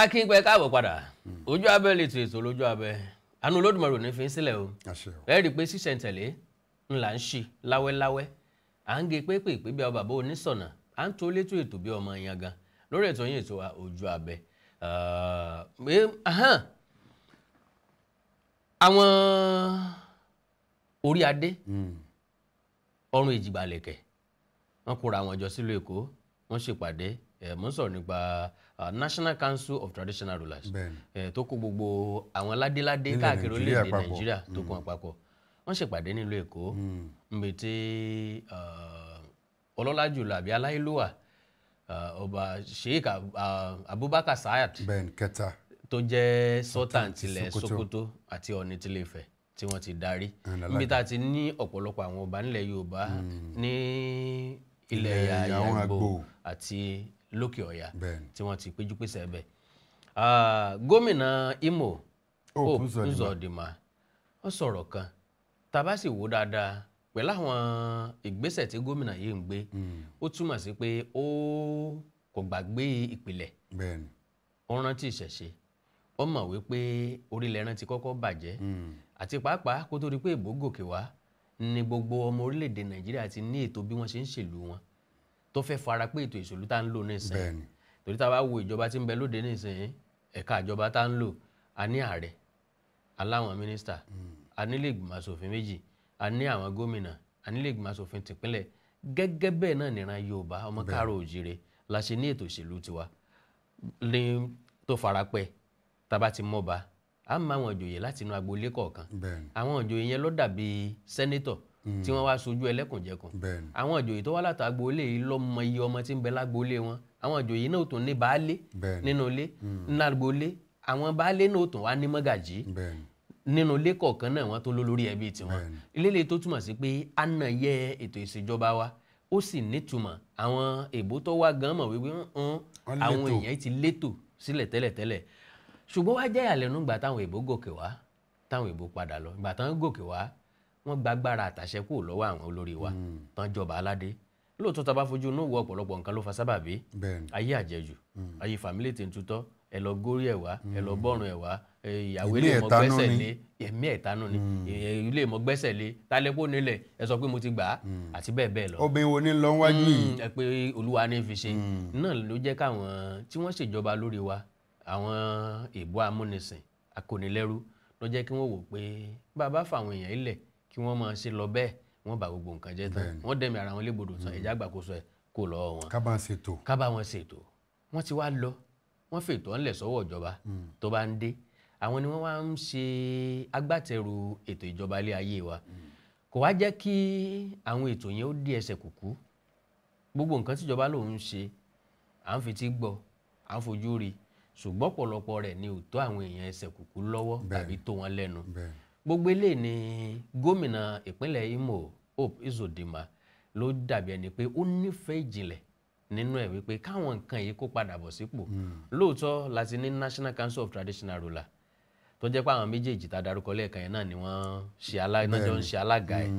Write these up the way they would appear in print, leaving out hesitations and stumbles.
Akínpẹ káàbọ̀ padà. Ojú abẹ́ lè tò ètò lójú abẹ́. Àánú Olódùmarè ò ní fi ń sílẹ̀ o. Àṣẹ o. Ẹ rí i pé ṣísẹ̀ntẹ̀lé ńlá ń ṣe láwẹ́láwẹ́, à ń ge pépèpé bí ọba bàbá onísọ̀nà, à ń tó létò ètò bí ọmọ yangan lórí ètò yín, ètò wa, Ojú Abẹ́. Àwọn orí adé ọrùn èjìgbàlẹ̀kẹ̀, wọ́n kóra àwọn jọ sílùú Èkó, wọ́n ṣèpàdé. Mo ń sọ̀rọ̀ nípa National Council of Traditional Rulers tó kó gbogbo àwọn ládéládé nílẹ̀ káàkiri Nàìjíríà orílẹ̀-èdè papọ̀. Nàìjíríà tó kó wọn papọ̀. Wọ́n ṣèpàdé nílùú Èkó níbi tí ọlọ́lá jùlọ àbí aláìlúwà, ọba Sheikh Abubakar Saad Bẹ́ẹ̀ni, kẹta. tó jẹ́ Sultan tilẹ̀ Sokoto. Sokoto àti Ọ̀ọ̀ni tilẹ̀ Ifẹ̀ tí wọ́n ti darí, Alága. níbi tá a ti ní ọ̀pọ̀lọpọ̀ àwọn ọba nílẹ̀ Yorùbá ní ilẹ̀ Ilẹ̀ àwọn Ìyàgbò Àgbò. àti lókè Ọ̀yà tí wọ́n ti péjú pésẹ̀ bẹ̀. Gómìnà Imo Hope Hope Uzodinma. Uzodinma, ó sọ̀rọ̀ kan. Tá a bá sì wò dáadáa pẹ̀lú àwọn ìgbésẹ̀ tí gómìnà yìí ń gbé, ó túmọ̀ sí pé ó kò gbàgbé ìpìlẹ̀. Ó rántí ìṣẹ̀ṣe, ó mọ̀ wípé orílẹ̀ ẹran ti kọ́kọ́ bàjẹ́, àti pàápàá kó tó di pé ìbò gòkè wá ní gbogbo ọmọ orílẹ̀-èdè Nàìjíríà ti ní ètò bí wọ́n ṣe ń ṣèlú wọn tó fẹ́ fara pé ètò ìṣèlú tá ń lò nísìnyí. Torí tá a bá wo ìjọba tí ń bẹ lóde nísìnyí, ẹ̀ka ìjọba tá ń lò, a ní ààrẹ, aláwọn mínísítà, a nílé ìgbìmọ̀ asòfin méjì, a ní àwọn gómìnà, a nílé ìgbìmọ̀ asòfin tìpínlẹ̀. Gẹ́gẹ́ bẹ́ẹ̀ náà níran Yorùbá, ọmọ káàró òjìrè, la ṣe ní ètò ìṣèlú tiwa ní tó farapẹ́. Tá a bá ti mọ́ba, a máa àwọn ìjòyè láti inú agboolé kọ̀ọ̀kan. Àwọn ìjòyè yẹn ló dàbí senator tí wọ́n wá sojú ẹlẹ́kùnjẹkùn. Àwọn ìjòyè tó wá láti agboolé yìí ló mọ iye ọmọ tí ń bẹ lágboolé wọn. Àwọn ìjòyè náà tún ní baálé nínú ilé, nínú agboolé. Àwọn baálé náà tún wá ní mọ́gàjí nínú ilé kọ̀ọ̀kan náà, wọ́n tó lólórí ẹbí tiwọn. Ilé lè tó túmọ̀ sí pé a nà yẹ ètò ìṣèjọba wa, ó sì nítumọ̀. Àwọn èbó tó wá gan mọ̀ wípé Wọ́n àwọn létò. èèyàn ti létò sílẹ̀ tẹ́lẹ̀tẹ́lẹ̀. Ṣùgbọ́n wá jẹ́ ìyàlẹ́nu gbà táwọn èbó gòkè wá, táwọn èbó padà lọ, ìgbà táwọn gòkè wá, wọ́n gba agbára àtàṣẹ kúrò lọ́wọ́ àwọn olórí wa tán jọba aládé. Lóòótọ́, tá a bá fojú inú wo, ọ̀pọ̀lọpọ̀ nǹkan ló fa sábàbí. Ayé àjẹjù, ayé fàmílì tí ń tutọ́, ẹ lọ górí ẹ̀ wá, ẹ lọ bọ́rùn ẹ̀ wá, ìyàwó Ẹ̀mí ilé mọ̀ ẹ̀tanú gbẹ́sẹ̀ ni. lé, ẹ̀mí ẹ̀tanú ni, ilé mọ̀ gbẹ́sẹ̀ lé, tálẹ́pọ̀ nílẹ̀, ẹ sọ pé mo ti gbà á, àti bẹ́ẹ̀ bẹ́ẹ̀ lọ. Obìnrin wo ni ń lọ wájú yìí? Ẹ pé Olúwa ní fi ṣe náà ló jẹ́ káwọn tí wọ́n ṣèjọba lórí wa, àwọn èèbó amúnisìn akónilẹ́rú, ló jẹ́ kí wọ́n wò pé bàbá fáwọn èèyàn ilẹ̀ kí wọ́n máa ṣe lọ bẹ́ẹ̀, wọ́n bà gbogbo nǹkan jẹ́ tán, wọ́n dẹ̀mí ara wọn légbodò tán, ẹ̀já gbàkóso ẹ̀ kó lọ́wọ́ wọn. Ká bá ń ṣètò. Ká bá wọn ṣètò. Wọ́n ti wá lọ, wọ́n fètò ńlẹ̀ sọ́wọ́ ìjọba tó bá ń dé. Àwọn ni wọ́n wá ń ṣe agbátẹrù ètò ìjọba ilé ayé wa. Kò wá jẹ́ kí àwọn ètò yẹn ó dé ẹsẹ̀ kùkú. Gbogbo nǹkan tíjọba lòun ń ṣe, à ń fetí gbọ́, à ń fojú rí, ṣùgbọ́n ọ̀pọ̀lọpọ̀ rẹ̀ ni ò tó àwọn èèyàn ẹsẹ̀ kùkú lọ́wọ́ tàbí tó wọn lẹ́nu. Gbogbo eléyìí ni gómìnà ìpínlẹ̀ Imo, Hope Uzodinma, ló dàbí ẹni pé ó nífẹ̀ẹ́ ìjìnlẹ̀ nínú ẹ̀ wípé káwọn nǹkan yìí kó padà bọ̀ sípò. Lóòótọ́ láti ní National Council of Traditional Ruler, tó jẹ́ pé àwọn méjèèjì tá a darúkọ lẹ́ẹ̀kan yẹn náà ni wọ́n ṣe náà jọ ń ṣe alága ẹ̀,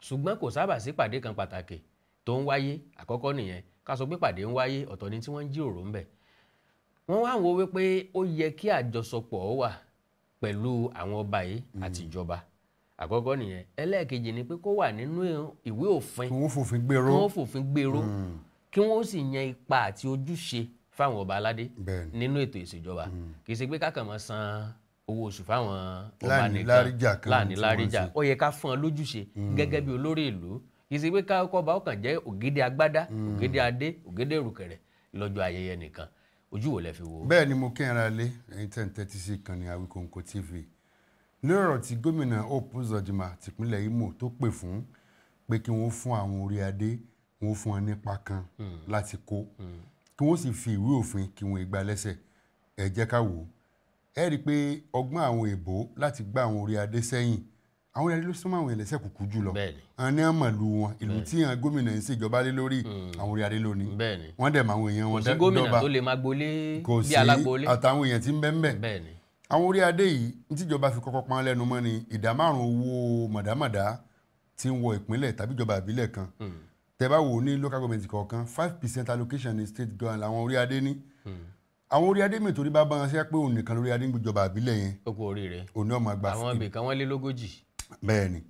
ṣùgbọ́n kò sábà sí pàdé kan pàtàkì tó ń wáyé. Àkọ́kọ́ nìyẹn. Ká sọ pé pàdé ń wáyé, ọ̀tọ̀ ni tí wọ́n ń jíròrò ń bẹ̀. Wọ́n wá wo wípé ó yẹ kí àjọsọpọ̀ wà pẹ̀lú àwọn ọba yìí àti ìjọba. Àkọ́kọ́ nìyẹn. Ẹlẹ́ẹ̀kejì ni pé kó wà nínú ìwé òfin. Kí wọ́n fòfin gbèrò. Kí wọ́n fòfin gbèrò, kí wọ́n sì yan ipa àti ojúṣe fáwọn ọba aládé nínú ètò ìṣèjọba. Kì í ṣe pé kákan máa san owó oṣù fáwọn ọba Láàní nìkan. láríjà kan Láàní tí wọ́n láríjà. ṣe. Ó yẹ ká fún ọ lójúṣe gẹ́gẹ́ bí olórí ìlú. Kì í ṣe pé kọ́ba ó kàn jẹ́ ògèdè agbádá, ògèdè adé, ògèdè ìrùkẹ̀rẹ̀ lọ́jọ́ ayẹyẹ nìkan. Ojú wo lẹ fi wò ó? Bẹ́ẹ̀ ni, mo kí ara lé ẹ̀yin tẹ́ ń tẹ́tí sí ìkànnì Awikonko TV. Lórí ọ̀rọ̀ tí gómìnà Hope Uzodinma tìpínlẹ̀ Imo tó pè fún pé kí wọ́n fún àwọn orí adé, wọ́n fún wọn nípa kan láti kó, kí wọ́n sì fi ìwé òfin kí wọ́n gbà lẹ́sẹ̀, ẹ jẹ́ ká wò ó. Ẹ rí i pé ọgbọ́n àwọn èèbó láti gbá àwọn orí adé sẹ́yìn, àwọn orí adé ló súnmọ́ àwọn ẹlẹ́sẹ̀ kúkú jùlọ. Àwọn ní àmàlù wọn, ìlú tí àwọn gómìnà ń ṣèjọba lé lórí, àwọn orí adé lónìí. Wọ́n dẹ̀ mọ àwọn èèyàn Kò wọn sí gómìnà dọ́ba. tó lè máa gbolé Kò bí sí alágbolé. àtàwọn èèyàn tí ń bẹ ń bẹ. Àwọn orí adé yìí ní tíjọba fi kọ́kọ́ pọ́n lẹ́nu mọ́ ni ìdá 5 owó mọ̀dámọ̀dá tí ń wọ ìpínlẹ̀ tàbí ìjọba ìbílẹ̀ kan. Tẹ́ bá wò ó ní local government kọ̀ọ̀kan, 5% allocation ní state government làwọn orí adé ní. Àwọn orí adé mi torí bá bá wọn ṣe pé òun nìkan lórí adé ń gbìjọba àbílẹ̀ yẹn, ó kú oríire. Òun náà máa gba àwọn ibì kan wọ́n lé 40. Bẹ́ẹ̀ ni,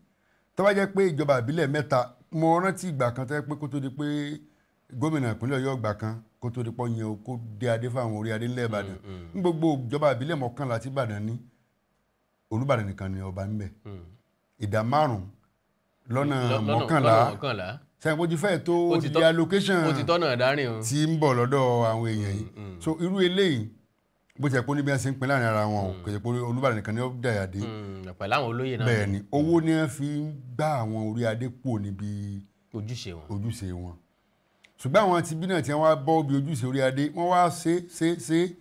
tó bá jẹ́ pé ìjọba àbílẹ̀ 3, mo rántí ìgbà kan tó jẹ́ pé kó tó di pé gómìnà ìpínlẹ̀ Ọ̀yọ́ ìgbà kan kó tó di pọ́ yẹn kó dé adé fáwọn orí adé ńlẹ̀ Ìbàdàn. Ní gbogbo ìjọba àbílẹ̀ 11 tí Ìbàdàn ní, Olúbàdàn nìkan ni ọba ńbẹ̀. Ìdá 5 lọ́nà 11. Sẹ́yìn bó ti fẹ́ tó di allocation ó ti tọ́nà dárin o tí ń bọ̀ lọ́dọ̀ àwọn èèyàn yìí. So irú eléyìí bó ti ẹ̀ pé ní bí wọ́n ṣe ń pín láàrin ara wọn o, kò ṣe pé Olúbàdàn nìkan ni ó dàyà dé. Pẹ̀lú àwọn olóyè náà. Bẹ́ẹ̀ ni, owó ni wọ́n fi ń gbá àwọn orí adé kúrò níbi ojúṣe wọn. Ojúṣe wọn. Ṣùgbọ́n àwọn ti bí náà tí wọ́n wá bọ́ bí ojúṣe orí adé, wọ́n wá ṣe ṣe ṣe,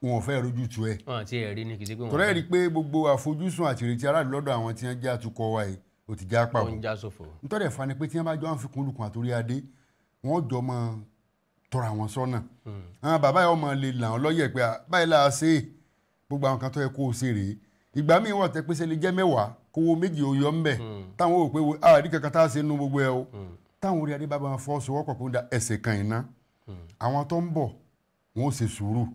wọn ò fẹ́ rojú tu ẹ̀. Wọn àti ẹ̀rí ni kì í ṣe pé wọn. Tọ́lá rí i pé gbogbo àfojúsùn àti ìrètí aráàlú lọ́dọ̀ àwọn tí wọ́n jẹ́ atukọ̀ wa yìí ó ti já pàbó. Ó ń já sófo. Nítorí ẹ̀fà ni pé tí wọ́n bá jọ ń fi kún olùkùn àtòrí adé, wọ́n jọ mọ tọrọ àwọn sọ́nà. Àwọn bàbá yẹn ọmọ lè là wọ́n lọ́yẹ̀ pé báyìí là á ṣe é, gbogbo àwọn kan tó yẹ kó o ṣe rèé. Ìgbà míì wọ́n tẹ pé ṣe lè jẹ́ 10 kówó 2 ó yọ ńbẹ̀. Táwọn ò pé àdí kankan tá a ṣe nu gbogbo ẹ o. Táwọn orí adé bá bá wọn fọwọ́sowọ́pọ̀ pé ó da ẹsẹ̀ kan iná. Àwọn tó ń bọ̀ wọn ó ṣe sùúrù.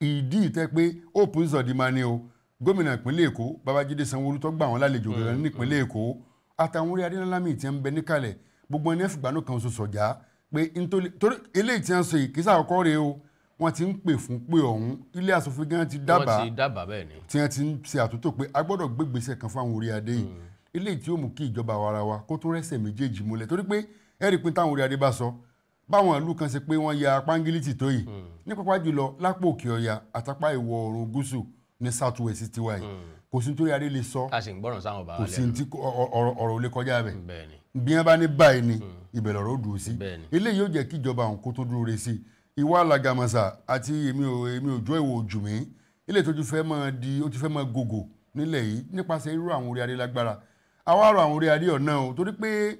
Ìdí ìtẹ́ pé Hope Uzodinma ni o, gómìnà ìpínlẹ̀ Èkó Babájídé Sanwó-Olú tó gbà wọ́n lálejò gẹ́gẹ́ nípínlẹ̀ Èkó, àtàwọn orí adé ńlá míì tí ń bẹ níkàlẹ̀, gbogbo ẹni ẹ̀fìgbànú kan ṣoṣo sọ̀já pé nítorí eléyìí tí wọ́n sọ yìí kì í ṣàkọ́kọ́ rèé o, wọ́n ti ń pè fún pé ọ̀hún ilé aṣòfin gan ti dábàá, wọ́n ti dábàá bẹ́ẹ̀ ni, tí wọ́n ti ń ṣe àtúntò pé a gbọ́dọ̀ gbégbèsè kan fún àwọn orí adé yìí, eléyìí tí ó mú kí ìjọba àwa ara wa kó tó rẹ́sẹ̀ méjèèjì múlẹ̀. Torí pé ẹ̀rí pé táwọn orí adé bá sọ báwọn ìlú kan ṣe pé wọ́n ya pangilítì tó yìí ní pápá jùlọ lápò òkè ọya àtàpá ìwọ̀ oòrùn gúúsù ní south west tiwa yìí, kò sí nítorí adé lè sọ, a sì ń gbọ́ràn sáwọn bàbá kò sí lẹ́nu. ní ọ̀rọ̀ ò lè kọjá bẹ̀. Bẹ́ẹ̀ ni. Bí wọ́n bá ní báyìí ni ibẹ̀ lọ̀rọ̀ ó dùn sí. Bẹ́ẹ̀ ni. Eléyìí yóò jẹ́ kí ìjọba òun kó tó dúró re sí i. Ìwà alàgàmọ̀sà àti èmi ò jọ ìwò òjù mí, eléyìí tó ti fẹ́ máa di, ó ti fẹ́ máa gògò nílẹ̀ yìí nípasẹ̀ irú àwọn orí adé lágbára. Àwa rọ àwọn orí adé ọ̀nà o, torí pé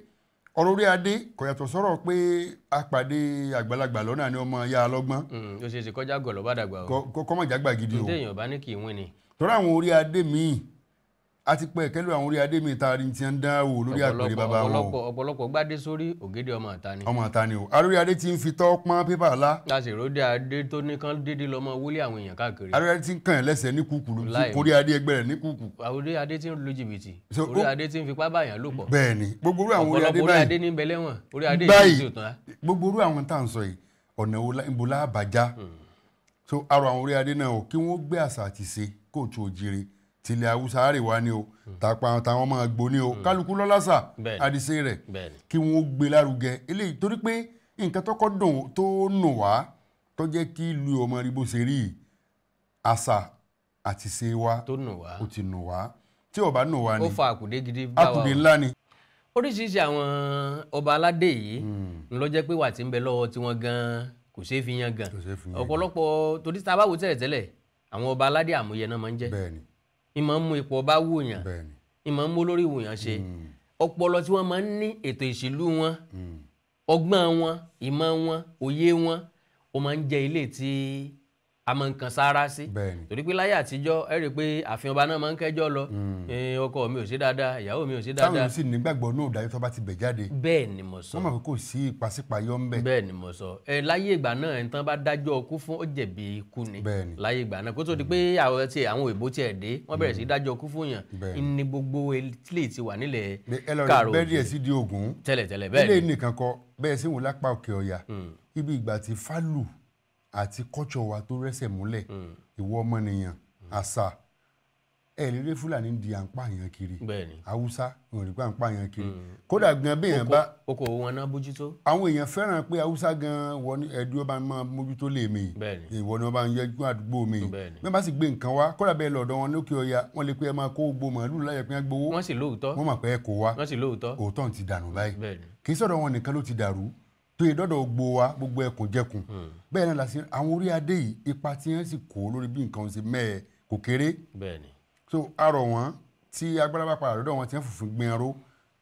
ọ̀rọ̀ orí adé kò yàtọ̀ sọ̀rọ̀ pé a pàdé àgbàlagbà lọ́nà ni ọmọ ya alọ́gbọ́n. Ó ṣeé ṣe kọjá gọ̀ lọ́ba dàgbà o. Kọ́mọ̀ jágbà gidi o. Ǹjẹ́ èèyàn bá ní kì í wín ni. Torí àwọn orí adé míì, a ti pẹ́ kẹ́lú àwọn orí adé míì tá a rí ti ń dán wò lórí àpèrè bàbá wọn o. Ọ̀pọ̀lọpọ̀ gbádé sórí ògèdè ọmọ àta ni. Ọmọ àta ni o. Arórí adé ti ń fi tọ́ pọ́n pépà lá. A sì róde adé tó ní kán dédé lọ́mọ wọlé àwọn èèyàn káàkiri. Arórí adé ti ń kàn ẹ́ lẹ́sẹ̀ ní kúkú ló ti Láì. kórí adé ẹgbẹ́ rẹ̀ ní kúkú. Orí adé ti ń lu jìbìtì. So, Orí adé ti ń fipá báyàn lò pọ̀. Bẹ́ẹ̀ ni, gbogbo irú àwọn orí adé Ọ̀pọ̀lọpọ̀ orí báyìí. adé ní ń bẹ lẹ́wọ̀n. Orí adé Báyìí. yìí ti tán. Gbogbo irú àwọn tá à ń sọ yìí, ọ̀nà wo ibo la bàjá. So arọ àwọn orí adé náà o, kí wọ́n gbé àṣà àti ṣe kóòtù òjìrè tilẹ̀ Haúsá àríwá ni o, tàpá táwọn máa gbó ni o, kálukú lọ́lásà Bẹ́ẹ̀ni. àdìsẹ́ rẹ̀ Bẹ́ẹ̀ni. kí wọ́n gbé lárugẹ eléyìí. Torí pé nǹkan tọ́kọ́ dùn tó nù wá tó jẹ́ kí ìlú ọmọ rí bó ṣe rí yìí, àṣà àti ṣe wa tó nù wá, ó ti nù wá, tí ó bá nù wá ni ó fa àkùdé gidi bá wa àkùdé o. ńlá ni. Oríṣiríṣi àwọn ọba aládé yìí ń lọ jẹ́ pé wà tí ń bẹ lọ́wọ́ tiwọn gan-an kò ṣeé fi yan gan. Kò ṣeé fi yan gan. Ọ̀pọ̀lọpọ̀ torí tá a bá wò tẹ́lẹ̀tẹ́lẹ̀ àwọn ọba aládé àmúyẹ náà máa ń jẹ́. Bẹ́ẹ̀ni. Ìmọ̀ ń mú ipò ọba wúyàn, Bẹ́ẹ̀ni. ìmọ̀ ń mú olórí wúyàn ṣe. Ọpọlọ tí wọ́n máa ń ní, ètò ìṣèlú wọn, ọgbọ́n wọn, ìmọ̀ wọn, òye wọn, ó máa ń jẹ́ ilé tí a máa ń kan sáárá sí. Bẹ́ẹ̀ni. Torí pé láyé àtijọ́ ẹ rí i pé ààfin ọba náà máa ń kẹ́jọ́ lọ. Ọkọ mi ò ṣe dáadáa, ìyàwó mi ò ṣe Táwọn dáadáa. èèyàn sì nígbàgbọ́ náà dájú tó bá ti bẹ̀ jáde. Bẹ́ẹ̀ ni mo sọ. Wọ́n mọ̀ pé kò sí ìpàsípàyọ́ ń bẹ̀. Bẹ́ẹ̀ ni mo sọ. Láyé ìgbà náà ẹni tán bá dájọ́ ikú fún ó jẹ̀bi ikú ni. Bẹ́ẹ̀ni. Láyé ìgbà náà kó tó di pé àwọn tí àwọn òyìnbó tiẹ̀ dé, wọ́n bẹ̀rẹ̀ sí dájọ́ ikú fún yàn. Bẹ́ẹ̀ni. Ní gbogbo ilé tí wà nílẹ̀ Ẹ lọ rí káàró bẹ́ẹ̀ díẹ̀ sí di Ògún. Tẹ́lẹ̀tẹ́lẹ̀ bẹ́ẹ̀ Ilé ni. nìkan kọ bẹ́ẹ̀ sì wò lápá òkè ọ̀yà. Ibi ìgbà tí fálù àti kọ́tsọ̀ wa tó rẹ́sẹ̀ múlẹ̀, ìwọ ọmọnìyàn, àṣà, ẹ lè rí Fúlàní di à ń pààyàn kiri. Bẹ́ẹ̀ni. Haúsá wọn ò rí pé à ń pààyàn kiri. Kódà gan bí èèyàn bá Okòwò wọn náà bójútó. Àwọn èèyàn fẹ́ràn pé Haúsá gan wọ ní ẹ̀dú ọba máa mójútó lè mi. Bẹ́ẹ̀ni. Ìwọ ni wọ́n bá ń yẹjú àdúgbò mi. Bẹ́ẹ̀ni. Bí wọ́n bá sì gbé nǹkan wá, kódà bẹ́ẹ̀ lọ́dọ̀ wọn lókè ọya, wọ́n lè pé ẹ máa kó gbogbo màálù láyẹ̀ pé wọ́n gbowó. Wọ́n sì lóòótọ́. Wọ́n mọ̀ pé ẹ kó wá. Wọ́n sì lóòótọ́. Òótọ́ ti dànù báyìí. Bẹ́ẹ̀ni. Kì í sọ̀rọ̀ wọn nìkan ló ti dàrú. Tó yẹ dọ́dọ̀ gbogbo wa, gbogbo ẹkùn jẹkùn. Bẹ́ẹ̀ náà la ṣe àwọn orí adé yìí, ipa tí wọ́n sì kó lórí bí nǹkan ṣe mẹ́ẹ̀ kò kéré. Bẹ́ẹ̀ni. So a rọ̀ wọ́n tí agbára bá padà lọ́dọ̀ wọn tí wọ́n fòfin gbin aró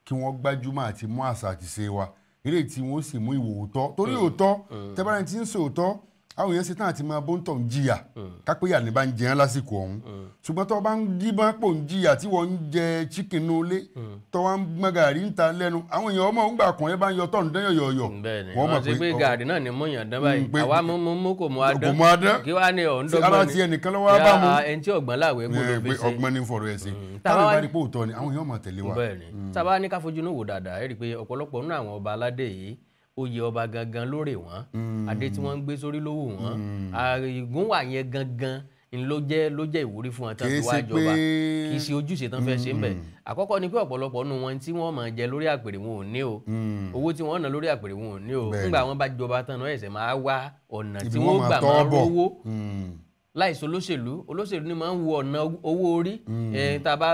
kí wọ́n gbájúmọ́ àti mú àṣà àti ṣe wa. Eléyìí tí wọ́n sì mú ìwò òótọ́. Torí òótọ́, tẹ́bára tí ń sọ òótọ́, Àwọn èèyàn ṣe tán àti máa bóńtọ̀ ń jìyà kápẹ́yà ní bá ń jẹun lásìkò ọ̀hún, ṣùgbọ́n tó bá ń díbọ́n pò ń jìyà tí wọ́n ń jẹ chicken nulẹ̀, tó wá ń gbọ́n gàrí ń ta lẹ́nu, àwọn èèyàn ọmọ ń gbà kùnrin bá ń yọ tọ̀ ń dán yọ̀yọ̀yọ̀. Wọ́n mọ̀ pé gàrí náà ni mú yàn dán báyìí, àwa mú kò mú adán, kí wàá ní ọ̀hún dọ́gbọ́n ni ẹnìkan lọ́wọ́ bá mu ẹni tí ọ̀gbọ́n láwẹ̀ gbọ́dọ̀ fi ṣe ọgbọ́n ní fọ̀rọ̀ ẹ̀ sí táwọn bá rí pé òótọ́ ni àwọn èèyàn máa tẹ̀lé wa. Tábà ní ká fojú inú wò dáadáa, ẹ rí i pé ọ̀pọ̀lọpọ̀ nínú àwọn ọba aládé yìí oyè ọba gangan lórí wọn, adé tí wọ́n ń gbé sórí lówó wọn, ìgúnwà yẹn gangan ló jẹ́ ìwúrí fún wọn tán fi wá jọba, kì í ṣe ojúṣe tán fẹ́ ṣe ń bẹ̀. Àkọ́kọ́ ni pé ọ̀pọ̀lọpọ̀ nínú wọn tí wọ́n máa jẹ lórí àpèrè wọn ò ní o, owó tí wọ́n ná lórí àpèrè wọn ò ní o. Nígbà wọn bá jọba tán náà ẹ̀sẹ̀ máa wá ọ̀nà tí wọ́n gbà máa rówó láìsí olóṣèlú. Olóṣèlú ni máa ń wo ọ̀nà owó orí, tá a bá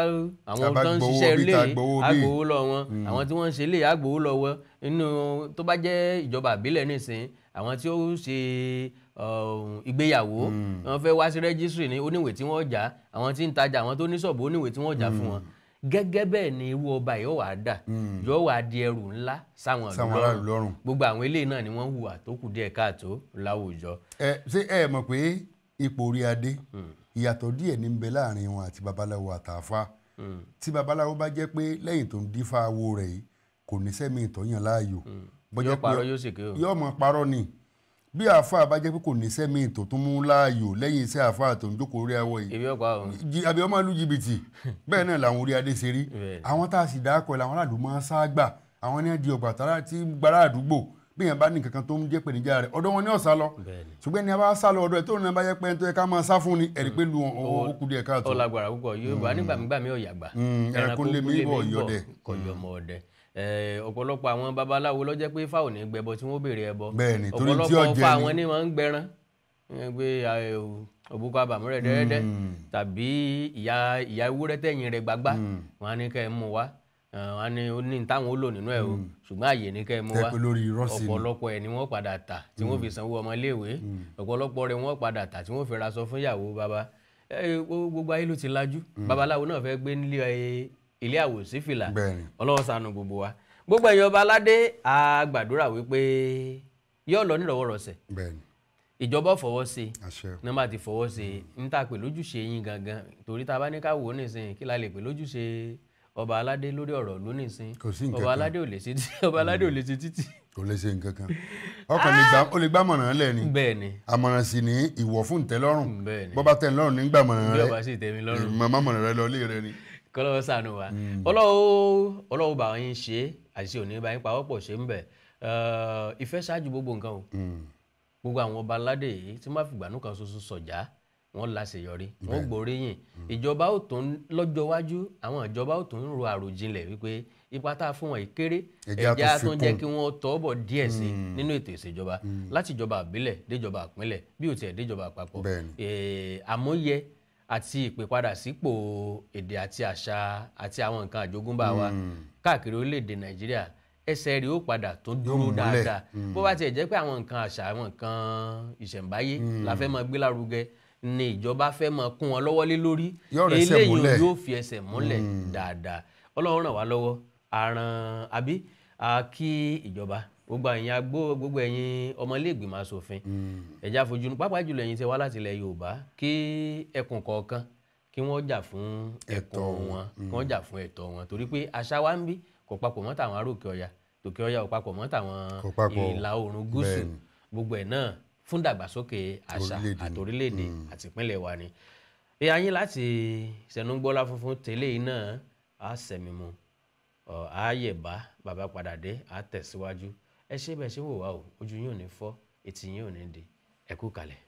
àwọn tó ń ṣiṣẹ́ ilé agbowó lọ wọn, àwọn tí wọ́n ń ṣe ilé agbowó lọ wọn. Inú tó bá jẹ́ ìjọba àbílẹ̀ nísìn, àwọn tí ó ṣe ìgbéyàwó wọ́n fẹ́ wá sí rẹ́gísírì ní oníwèé tí wọ́n jà, àwọn tí ń tajà, àwọn tó ní ṣọ̀bù oníwèé tí wọ́n jà fún wọn. Gẹ́gẹ́ bẹ́ẹ̀ ni irú ọba yóò wá dà, yóò wá di ẹrù ńlá sáwọn ìlú lọ́rùn. Gbogbo àwọn eléyìí náà ni wọ́n hùwà tó kù díẹ̀ káàtó láwùjọ. Ẹ ṣé ẹ mọ̀ pé ipò orí adé ìyàtọ̀ díẹ̀ ní ń bẹ láàrin wọn àti babaláwo àtàfà. Tí babaláwo bá jẹ́ pé lẹ́yìn tó ń dífá awo rẹ̀ yìí kò ní sẹ́mi ìtọ́yàn láàyò, yóò mọ̀ parọ́ ni. Bí àáfàá bá jẹ́ pé kò ní sẹ́mi ìtọ́ tó mú láàyò lẹ́yìn iṣẹ́ àáfàá tó ń jókòó orí awọ yìí, àbí ọmọ ìlú jìbìtì. Bẹ́ẹ̀ náà làwọn orí adé ṣe rí. Àwọn tá a sì dákọ̀ làwọn aráàlú máa ń sáàgbà, àwọn ní di ọgbà tààrà tí gbàrà àdúgbò. Bí èèyàn bá ní nǹkan kan tó ń jẹ́ pèníjà rẹ̀, ọ̀dọ̀ wọn ní ọ̀sá lọ. Ṣùgbọ́n ẹni a bá sá lọ ọ̀dọ̀ ẹ̀ tó ní bá yẹ pé ẹni tó yẹ ká máa sá fún ni, ẹ̀rí pé lu ó kù díẹ̀ káàtó. Ó lágbára púpọ̀. Yorùbá nígbàmígbàmí ọ̀yàgbà, ẹranko lé mi bọ̀ yọdẹ. Kò yọmọ ọdẹ. Ọ̀pọ̀lọpọ̀ àwọn babaláwo ló jẹ́ pé fáwọn ní gbẹbọ tí wọ́n béèrè ẹbọ. Ọ̀pọ̀lọpọ̀ fáwọn ní máa ń gbẹran pé òbúkọ àbàmúrẹ̀ dẹ́rẹ́dẹ́ tàbí ìyá ewúrẹ́ tẹ̀yìn rẹ̀ gbagbá, wọn á ní kẹ́ ẹ mú wá, wọn ní ó ní táwọn ó lò nínú ẹ o, ṣùgbọ́n àyè ní kẹ́ ẹ mú wá. Ọ̀pọ̀lọpọ̀ ẹ̀ ni wọ́n padà tà tí wọ́n fi sanwó ọmọléèwé, ọ̀pọ̀lọpọ̀ rẹ̀ wọ́n padà tà tí wọ́n fi raṣọ fún ìyàwó bàbá. Gbogbo ayé ló ti lajú, babaláwo náà fẹ́ gbé nílé ilé àwòsí fìlà. Ọlọ́run ṣàánú gbogbo wa. Gbogbo ẹ̀yin ọba aládé, a gbàdúrà wípé yóò lọ nírọ̀wọ́rọ̀sẹ̀, ìjọba fọwọ́ sí i, ní wọ́n bá ti fọwọ́ sí i ń tà pé lójúṣe yín gangan, torí tá a bá ní ká wò ó nísìnyí kí la lè pè lójúṣe ọba aládé lórí ọ̀rọ̀ ìlú nísìnyí. Ọba aládé ò lè ṣe títì, ọba aládé ò lè ṣe títì. Kò lè ṣe nǹkan kan, ọkàn ó lè gbà mọ̀ràn lẹ̀ ni. Bẹ́ẹ̀ni. Àmọ̀ràn sì ní ìwọ̀ fún ìtẹ́lọ́rùn. Bọ́ bá tẹ́ lọ́rùn nígbà mọ̀ràn rẹ, bí ọba sì tẹ́ mi lọ́rùn, màmá mọ̀ràn rẹ lọ ilé rẹ ni. Kọ́lọ́wọ́ ṣàánú wa. Ọlọ́wọ́ bá yín ṣe, àṣìṣe òní bá yín pawọ́pọ̀ ṣe ń bẹ̀. Ìfẹ́ ṣáájú gbogbo nǹkan o. Gbogbo àwọn ọba aládé yìí tí wọ́n bá fìgbànú kan ṣoṣo sọ̀já, wọ́n láṣeyọrí, wọ́n gbóríyìn. Ìjọba ò tún lọ́jọ́ iwájú, àwọn ìjọba ò tún ro àròjinlẹ̀ wípé ipa tá a fún wọn yìí kéré, ẹ̀jẹ̀ á tún jẹ́ kí wọ́n tọ́ bọ̀ díẹ̀ sí nínú ètò ìṣèjọba, láti ìjọba àbílẹ̀ déjọba àpínlẹ̀ bí ò tiẹ̀ déjọba àpapọ̀. Àmúyẹ àti ìpèpadà sípò èdè àti àṣà àti àwọn nǹkan àjogúnbá wa káàkiri orílẹ̀-èdè Nàìjíríà, ẹsẹ̀ rẹ̀ ó padà tó dúró dáadáa. Bó bá tiẹ̀ jẹ́ pé àwọn nǹkan àṣà, àwọn nǹkan ìṣẹ̀ǹbáyé la fẹ́ máa gbé lárugẹ ni ìjọba fẹ́ máa kún wọn lọ́wọ́ lé lórí, eléyìí yóò fi ẹsẹ̀ múlẹ̀ dáadáa. Ọlọ́run ràn wá lọ́wọ́, àràn àbí kí ìjọba gbogbo ẹ̀yin agbó, gbogbo ẹ̀yin ọmọléègbìmọ̀ aṣòfin, ẹ̀já fojú pàápàá jùlọ ẹ̀yin tẹ́ wá láti ilẹ̀ Yorùbá, kí ẹkùn kọ̀ọ̀kan kí wọ́n jà fún ẹkùn wọn, kí wọ́n jà fún ẹ̀tọ́ wọn, torí pé àṣà wa ń bí kò papọ̀ mọ́ tàwọn aróòkè ọya, tòkè ọya ò papọ̀ mọ́ tàwọn ìlà oòrùn gúúsù. Gbogbo ẹ̀ náà fún dàgbàsókè àṣà àti orílẹ̀-èdè àti ìpínlẹ̀ wa ni. Ìyá yín láti Sẹ̀núgbọ́lá funfun tẹ́lẹ̀ yìí náà á sẹ̀mí mu, á yẹ̀bá bàbá padà dé, á tẹ̀síwájú. Ẹ ṣé bẹ́ẹ̀ ṣe wò wá o, ojú yín ò ní fọ́, etí yín ò ní di. Ẹ kú kalẹ̀.